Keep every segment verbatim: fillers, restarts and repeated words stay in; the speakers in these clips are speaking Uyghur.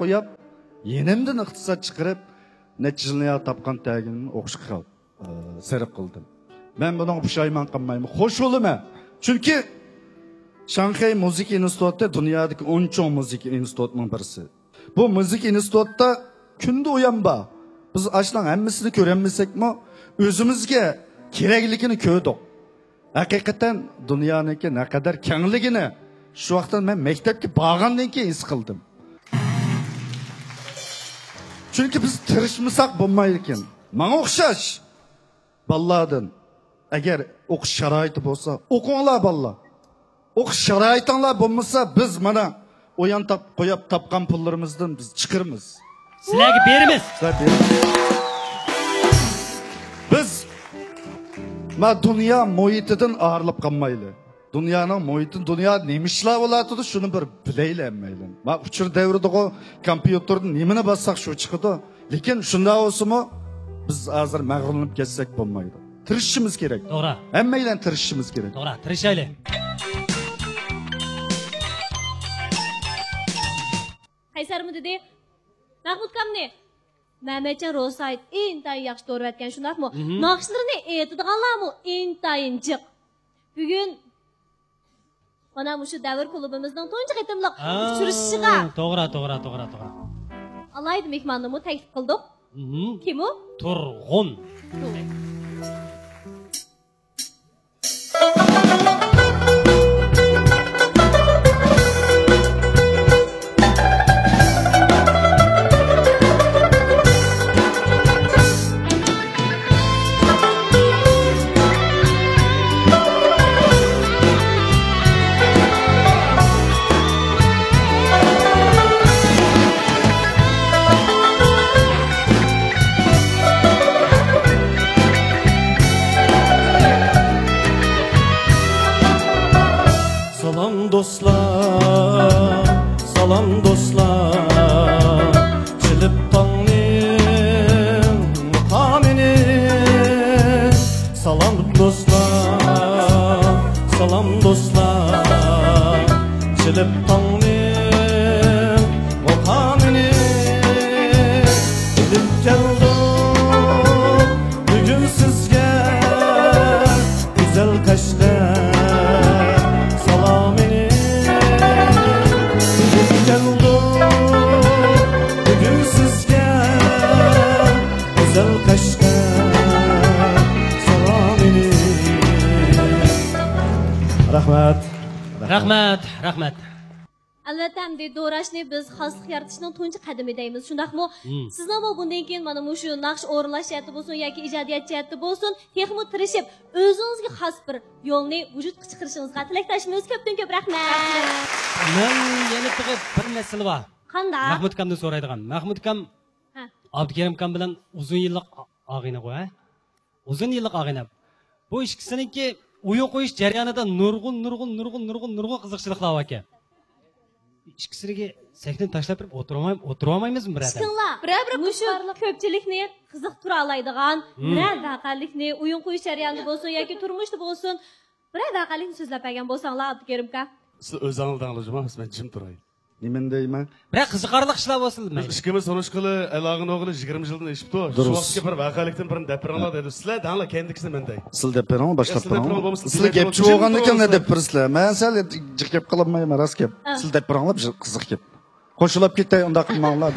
قويۇپ، يېنىمدىن ئىقتىساد چىقىرىپ، نەچچە يىلنى يا تاپقان تەگىنىمنى ئوقۇشقا، ئى، سەرپ قىلدىم. مەن بۇنىڭغا پۇشايمان قىلمايمەن، خوش بولىمەن. چۈنكى شاڭخەي مۇزىكا ئىنستىتۇتى دۇنيادىكى ئون چوڭ مۇزىكا ئىنستىتۇتىنىڭ بىرسى. بۇ مۇزىكا ئىنستىتۇتتا كۈندە ئويۇن بار. بىز ئاشۇلارنىڭ ھەممىسىنى كۆرەلمىسەكمۇ، ئۆزىمىزگە كېرەكلىكىنى كۆردۇق. ھەقىقەتەن دۇنيانىڭكى نەقەدەر كەڭلىكىنى شۇ ۋاقىتتا مەن مەكتەپكە بارغاندىن كېيىن ھېس قىلدىم. چۈنكى بىز تىرىشمىساق بولمايدىكەن. ماڭا ئوخشاش بالىلاردىن، ئەگەر ئوقۇش شارائىتى بولسا، ئوقۇڭلار بالىلار. ئوقۇش شارائىتىڭلار بولمىسا، بىز مانا ئويۇن تاپ-، قويۇپ تاپقان پۇللىرىمىزدىن بىز چىقىرىمىز. سىلەرگە بېرىمىز. سىلەر بېرىڭ. بىز ما دۇنيا مۇھىتىدىن ئايرىلىپ قالمايلى. دۇنيانىڭ مۇھىتى، دۇنيا نېمە ئىشلار بولاتىدۇ، شۇنى بىر بىلەيلى ھەممەيلەن. ما ئۇچۇر دەۋرىدىغۇ، كومپيۇتېردا نېمىنى باسساق شۇ چىقىدۇ. لېكىن شۇنداق بولسىمۇ، بىز ھازىر مەغرۇرلىنىپ كەتسەك بولمايدۇ. تىرىشىشىمىز كېرەك. توغرا. ھەممەيلەن تىرىشىشىمىز كېرەك. توغرا، تىرىشايلى. قەيسەرمۇ دېدى، مەخمۇت ئاكامنى مەمەتجان روسايىت ئىنتايىن ياخشى دورىۋەتكەن، شۇنداقمۇ؟ مھم. ناخشىلىرىنى ئېيتىدىغانلارمۇ ئىنتايىن جىق. بۈگۈن مانا مۇشۇ دەۋر كۇلۇبىمىزنىڭ تۇنجى قېتىملىق ھا، ئۇچرىشىشىغا. توغرا، توغرا، توغرا، توغرا. ئالاھىدە مېھماننىمۇ تەكلىپ قىلدۇق. مھم. كىم ئۇ؟ تۇرغۇن. تۇرغۇن. سالام دوستلار، سالام دوستلار، چېلىپ تاڭنىڭ مۇقامىنى. سالام دوستلار، سالام دوستلار، چېلىپ تاڭنىڭ مۇقامىنى. ئېلىپ كەلدۇق بۈگۈن سىزگە گۈزەل قەشقەر سالامىنى. ئېلىپ كەلدۇق بۈگۈن سىزگە گۈزەل قەشقەر سالامىنى. رەھمەت. رەھمەت، رەھمەت. ئەلۋەتتە، ئەمدى دوراشنى بىز خاسلىق يارىتىشنىڭ تۇنجى قەدىمى دەيمىز، شۇنداقمۇ؟ مم. سىزنىڭمۇ بۇندىن كېيىن مانا مۇشۇ ناخشا ئورۇنلاش جەھەتتە بولسۇن ياكى ئىجادىيەت جەھەتتە بولسۇن، تېخىمۇ تىرىشىپ، ئۆزىڭىزگە خاس بىر يولنى ۋۇجۇدقا چىقىرىشىڭىزغا تىلەكداشمىز. كۆپتىن كۆپ رەھمەت. مەن يەنە تېخى بىر مەسىلە بار. قانداق؟ مەھمۇت ئاكامدىن سورايدىغان. مەھمۇت ئاكام ھە. ئابدۇكېرىم ئاكام بىلەن ئۇزۇن يىللىق ئا-، ئاغىنىغۇ، ھە؟ ئۇزۇن يىللىق ئاغىنەم. بۇ ئىككىسىنىڭكى ئويۇن قويۇش جەريانىدا نۇرغۇن، نۇرغۇن، نۇرغۇن، نۇرغۇن، نۇرغۇن قىزىقچىلىقلار باركەن. ئىككىسىگە سەھنىنى تاشلاپ بېرىپ ئولتۇرۇۋالماي-، ئولتۇرۇۋالمايمىزمۇ بىرەردە؟ چىقىڭلار. بىرەر بىر مۇشۇ قىزىقارلىق. كۆپچىلىكنى قىزىقتۇرالايدىغان، مم. بىرەر ۋەقەلىكنى ئويۇن قويۇش جەريانىدا بولسۇن ياكى تۇرمۇشتا بولسۇن، بىرەر ۋەقەلىكنى سۆزلەپ بەرگەن بولساڭلار، ئابدۇكېرىم ئاكا. سىز ئۆزىڭىز دەڭلار جۇما، مەن جىم تۇراي. نېمىنى دەيمەن؟ بىرەر قىزىقارلىق ئىشلار بولسۇن. بىز ئىككىمىز تونۇشقىلى، ئالاقىنى بولغىلى يىگىرمە يىلدىن ئېشىپتۇ. شۇ دۇرۇس. ۋاقىتتىكى بىر ۋەقەلىكتىن بىرنى دەپ بېرىڭلار دېدى. سىلەر دەڭلار، كەينىدىكىسىنى مەن دەي. سىلەر دەپ بېرىڭلار، باشلاپ بېرىڭلار. سىلەر گەپچى بولغاندىكىن دەپ بېرىسىلەر. مەن سەل جىق گەپ قىلالمايمەن، راست گەپ. ئا. سىلەر دەپ بېرىڭلار، بىر قىزىق گەپ. قوشۇلاپ كېتەي، ئۇنداق قىلماڭلار.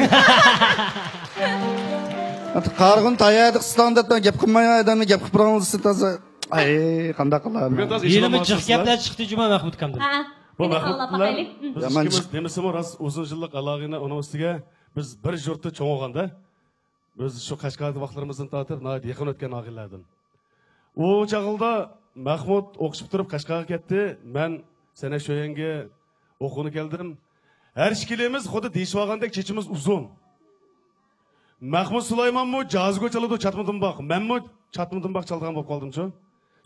قارىغۇن تاياقتا قىستاڭ دەپ گەپ قىلماي، ئادەمنى گەپ قىلىپ بېرىڭلار دېسە تازا. ئاي، قانداق قىلار؟ بۈگۈن تازا ھېلىمۇ جىق گەپلەر چىقتى جۇما مەھمۇت ئاكامدىن. ھە. بۇ مەھمۇت بىلەن بىز يامان ئىككىمىز چىقتى. دېمىسىمۇ راست ئۇزۇن يىللىق ئالاقىنى، ئۇنىڭ ئۈستىگە بىز بىر يۇرتتا چوڭ بولغاندا، بىز شۇ قەشقەردە ۋاقىتلىرىمىزدىن تارتىپ ناھايىتى يېقىن ئۆتكەن ئاغىنىلەردىن. ئۇ چاغلىدا مەھمۇت ئوقۇش پۈتتۈرۈپ قەشقەرگە كەتتى، مەن سەنئەت شۆيەنگە ئوقۇغىلى كەلدىم. ھەر ئىككىلىمىز خۇددى دېيىشىۋالغاندەك چېچىمىز ئۇزۇن. مەھمۇت سۇلايمانمۇ جازگو چالىدۇ، چاتما دۇمباق. مەنمۇ چاتما دۇمباق چالىدىغان بولۇپ قالدىمچۇ.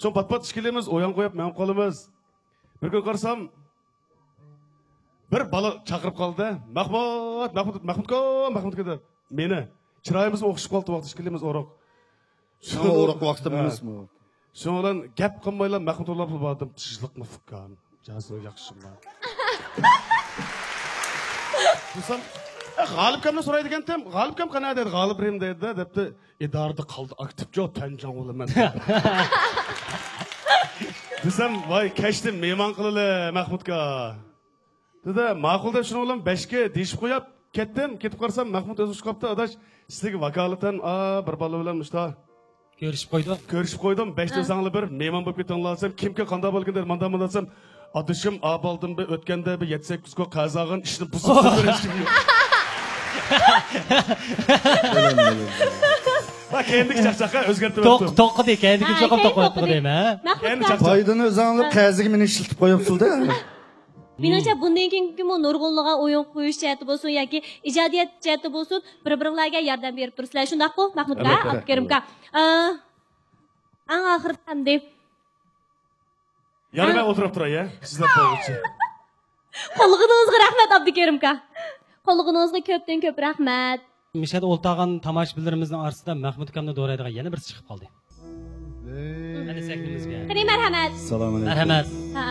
شۇڭا پات-پات ئىككىلىمىز ئويۇن قويۇپ مېڭىپ قالىمىز. بىر كۈنى قارىسام، بىر بالا چاقىرىپ قالدى. «مەھمۇت، مەھمۇت، مەھمۇتكا، مەھمۇتكا» دەپ. مېنى. چىرايىمىزمۇ ئوخشىشىپ قالدى، ۋاقىت ئىككىلىمىز ئورۇق. شۇڭا ئورۇق ۋاقتىم ھە. ئەمەسمۇ. شۇنىڭ بىلەن گەپ قىلمايلا مەھمۇت ئويلاپ باراتتىم. تىنچلىقمۇ ئۇكام؟ جازىڭ ياخشىمۇ؟ دېسەم، غالىبكامنى سورايدىكەنتىم، غالىبكام قانا دېدى، غالىب رېم دېدى دەپتۇ. ئىدارىدە قالدى ئاكتىپچۇ، تەنجاڭ بولىمەن. دېسەم، ۋاي، كەچتە مېھمان قىلىلى، مەخمۇتكا. دېدى، ماقۇل دەپ شۇنىڭ بىلەن بەشكە دېيىشىپ قويۇپ كەتتىم. كېتىپ قارىسام، مەخمۇت ئۆزى چىقىپتۇ، ئاداش، سىزگە ۋاكالىتەن، ئا، بىر بالا بىلەن مۇشتا. كۆرۈشۈپ قويدۇق. كۆرۈشۈپ قويدۇم، بەشتە ئۆزەڭلار بىر مېھمان بولۇپ كېتىڭلار دېسەم، كىمكى قانداق بولغىن دېدى، مانداق مانداق دېسەم، ئادىشىم، ئا، بالدىن بىر ئۆتكەندە بىر يەتتە سەككىز كو قەرز ئالغان ئىشنى بۇزۇپ بېرىشكە. ۋە كەينىدىكى چاقچاققا ئۆزگەرتىۋەتتىم. توق-، توقۇدى، كەينىدىكى ھە، چوقۇم كەينى توقۇۋەتتى توقۇدى. دەيمەن، ھە؟ مەخمۇت كەينى كاك. چاقچاق. پايدىنى ئۆزەڭلار ھە. قەرزىگە مېنى ئىشلىتىپ قويۇپسىز-دە. مېنىڭچە، بۇندىن كېيىنكىمۇ نۇرغۇنلىغان ئويۇن قويۇش جەھەتتە بولسۇن ياكى ئىجادىيەت جەھەتتە بولسۇن، بىر-بىرىڭلارگە ياردەم بېرىپ تۇرىسىلەر، شۇنداققۇ، مەخمۇت ئاكا، ئەلۋەتتە. ئابدۇكېرىم ئاكا؟ ئە، ئەڭ ئاخىرىدا ئەمدى. يەنە مەن ئولتۇرۇپ تۇراي، يا؟ سىز دەپ بولغۇچە. قوللىغىنىڭىزغا رەھمەت، ئابدۇكېرىم ئاكا. قوللىغىنىڭىزغا كۆپتىن كۆپ رەھمەت. مۇشۇ يەردە ئولتۇرغان تاماشىبىنلىرىمىزنىڭ ئارىسىدا مەخمۇت ئاكامنى دورايدىغان يەنە بىرسى چىقىپ قالدى. قېنى، سەھنىمىزگە. قېنى، مەرھەمەت. سالام ئەلەيكۇم. مەرھەمەت. ھە.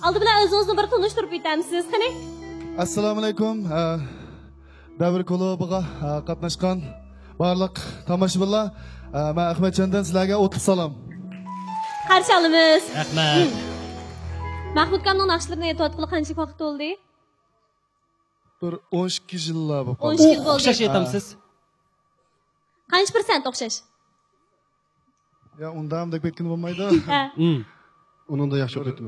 ئالدى بىلەن ئۆزىڭىزنى بىر تونۇشتۇرۇپ ئۆتەمسىز، قېنى؟ ئەسسالامۇ ئەلەيكۇم. ھە، دەۋر كۇلۇبىغا، ھە، قاتناشقان بارلىق تاماشىبىنلار، ھە، مەن ئەخمەتجاندىن سىلەرگە ئوتلۇق سالام. قارشى ئالىمىز. رەھمەت. مەخمۇت ئاكامنىڭ ناخشىلىرىنى ئېيتىۋاتقىلى قانچىلىك ۋاقىت بولدى؟ بىر ئون ئىككى يىللار بولۇپ قالدى. ئون ئىككى يىل بولدى. ئوخشاش ئېيتامسىز؟ قانچە پىرسەنت ئوخشاش؟ يا، ئۇنداق دەپ كەتكىلى بولمايدۇ. ھە. ئۇنىڭدا ياخشى ئوقۇيتتىم.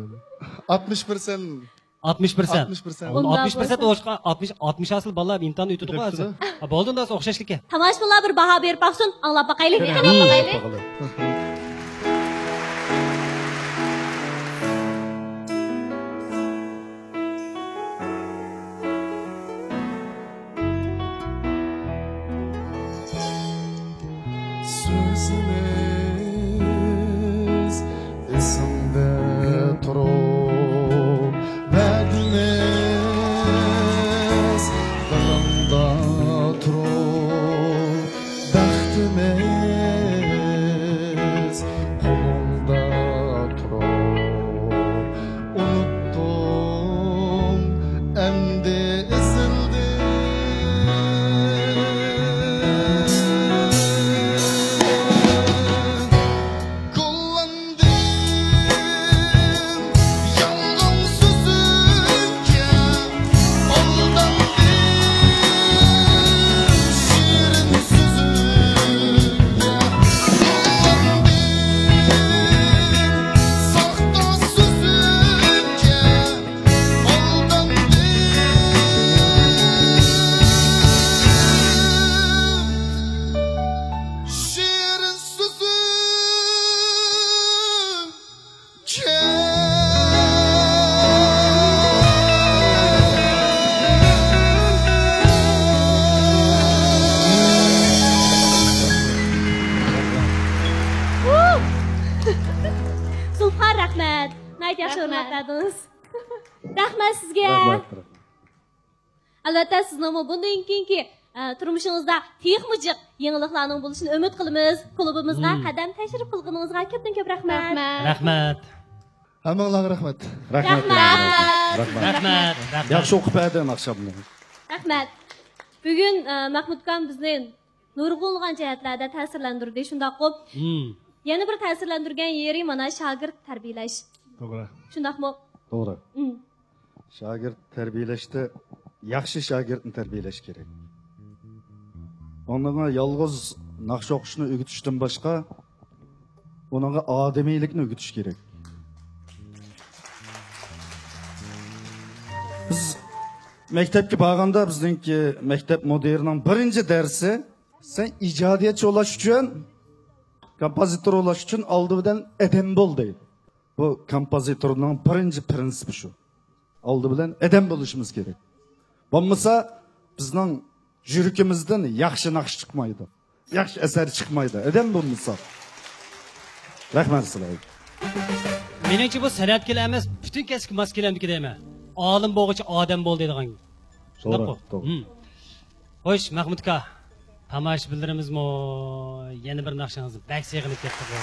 ئاتمىش پىرسەنت. ئاتمىش پىرسەنت. ئاتمىش پىرسەنت. ئاتمىش پىرسەنت ئوخشىغان، ئاتمىش، ئاتمىش ھاسىل بالىلار ئىمتىھان ئۆتىدىغۇ ھازىر. ھە، بولدى، ئۇنداق ئوخشاشلىكى. تاماشىبىنلار بىر باھا بېرىپ باقسۇن، ئاڭلاپ باقايلى. قېنى، ئاڭلاپ باقايلى. سۆزىمىز ئېسىڭدە تۇرۇپ، ۋەدىمىز دىلىڭدا تۇرۇپ، بەختىمىز قولۇڭدا تۇرۇپ، ئۇنتتۇم ئەمدى ئېزىلدىم. گۇللاندىم يالغان سۆزۈڭگە، ئالداندىم شېرىن سۆزۈڭگە، گۇللاندىم ساختا سۆزۈڭگە، ئالداندىم. شېرىن سۆزۈڭگە. زۇلپىقار، رەھمەت. ناھايىتى ياخشى رەھمەت. ھۆرمەت بەردىڭىز. رەھمەت سىزگە. رەھمەت، رەھمەت. ئەلۋەتتە، سىزنىڭمۇ بۇندىن كېيىنكى، ئە، تۇرمۇشىڭىزدا تېخىمۇ جىق يېڭىلىقلارنىڭ بولۇشىنى ئۈمىد قىلىمىز. كۇلۇبىمىزغا مم. قەدەم تەشرىپ قىلغىنىڭىزغا كۆپتىن كۆپ رەھمەت. رەھمەت. رەھمەت. ھەممىڭلارغا رەھمەت. رەھمەت. رەھمەت. رەھمەت. رەھمەت. ياخشى ئوقۇپ بەردىڭ ئاخشامنى. رەھمەت. بۈگۈن، ئە، مەخمۇت ئاكام بىزنى نۇرغۇنلىغان جەھەتلەردە تەسىرلەندۈردى، شۇنداققۇ؟ مم. يەنە بىر تەسىرلەندۈرگەن يېرى مانا شاگىرت تەربىيەلەش. توغرا. شۇنداقمۇ؟ توغرا. مم. شاگىرت تەربىيەلەشتە ياخشى شاگىرتنى تەربىيەلەش كېرەك. ئۇنىڭغا يالغۇز ناخشا ئوقۇشنى ئۆگىتىشتىن باشقا، ئۇنىڭغا ئادىمىيلىكنى ئۆگىتىش كېرەك. بىز مەكتەپكە بارغاندا، بىزنىڭكى مەكتەپ مۇدىرىنىڭ بىرىنچى دەرسى، سەن ئىجادىيەتچى بولۇش ئۈچۈن، كومپوزىتور بولۇش ئۈچۈن ئالدى بىلەن ئادەم بول دەيدۇ. بۇ كومپوزىتورنىڭ بىرىنچى پىرىنسىپى شۇ. ئالدى بىلەن ئادەم بولۇشىمىز كېرەك. بولمىسا، بىزنىڭ يۈرىكىمىزدىن ياخشى ناخشا چىقمايدۇ. ياخشى ئەسەر چىقمايدۇ، ئادەم بولمىسا. رەھمەت سىلەرگە. مېنىڭچە، بۇ سەنئەتكىلا ئەمەس، پۈتۈن كەسىپكە ماس كېلەمدىكى دەيمەن. ئالىم بولغۇچە ئادەم بول دەيدىغان. توغرا، شۇنداققۇ؟ توغرا. ھىم. خوش، مەخمۇت ئاكا، تاماشىبىنلىرىمىزمۇ يەنە بىر ناخشىڭىزنى بەك سېغىنىپ كەتتىغۇ.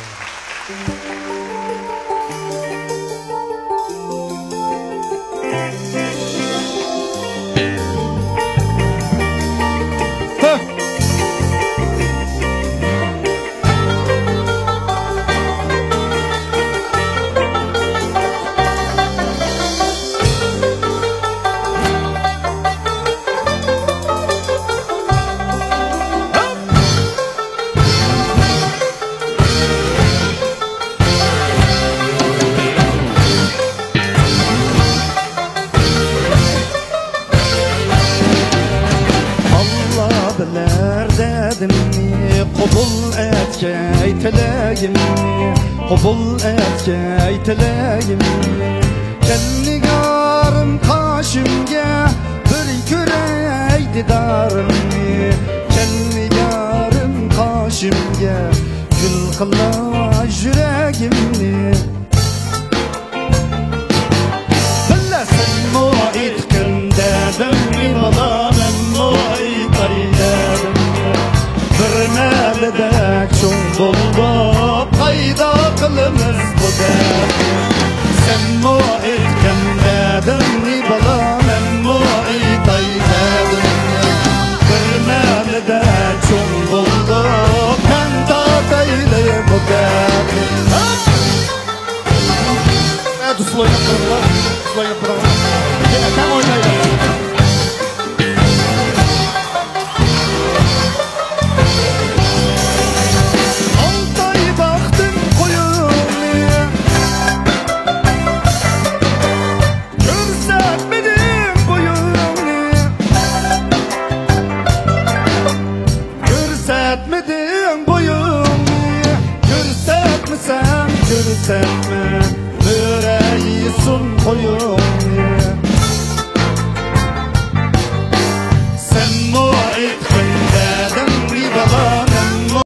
دەردىمنى قوبۇل ئەتكەي تىلەگىمنى، قوبۇل ئەتكەي تىلەگىمنى. كەل نىگارىم قاشىمگە، بىر كۆرەي دىدارىمنى. كەل نىگارىم قاشىمگە، گۈل قىلاي يۈرەگىمنى. بىللە سەنمۇ ئېيتقىن دەردىڭنى بالا،